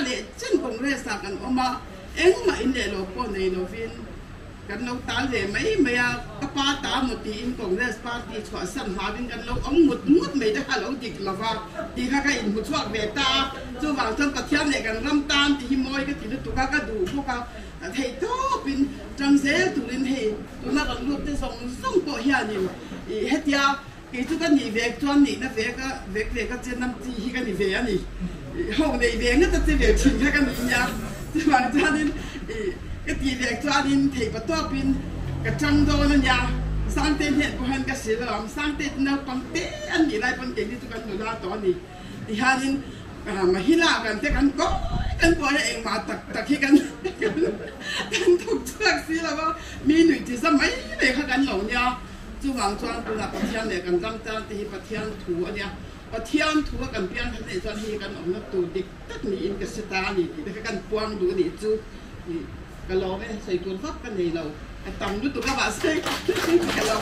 leh chen Congress ah kan awm a, engmah in leh lo pawh nei lovin kan lo tal ve mai mai a, ka pa ta maw tiin Congress party chhuahsan hlauin kan lo awm ngut ngut mai te kha a lo dik lo va tih kha ka inhmu chhuak ve ta a, chuvang chuan Pathian leh kan ram tan tih hi mawi ka ti lutuk a, ka duh bawk a, ka theih tawpin tang zel turin hei tuna rawn lut te zawng zawng pawh hianin ih hetia Kei chu ka nih vek chuan nihna vek a vek ve ka che nam chi hi ka ni ve a ni. Ho nei ve ngat a che ve thin kha ka ni nia. Chuvang chuanin ih ka tih vek chuanin theipa tawpin ka tang dawn a nia. Sangte hnen pawh hian ka hrilh alawm. Sangte chu naupang te an nih lai pawn keini chu kan nula tawh a ni. Tihianin mahila kan te kan kawi kan pawh hi engmah tak tak hi kan kan thawk chhuak si lo va, mi nuih chi za mai mai kha kan lo nia. Chuvang chuan tunah Pathian leh kan ram tan te hi Pathian thu a nia. Pathian thu a kan pian khat neih chuan hei kan awmna tur dik tak niin ka hre ta a ni tih te kha kan puang duh a nih chu ka lawm e, sawi tur vak ka nei lo, ka tam lutuk a mahse ka lawm.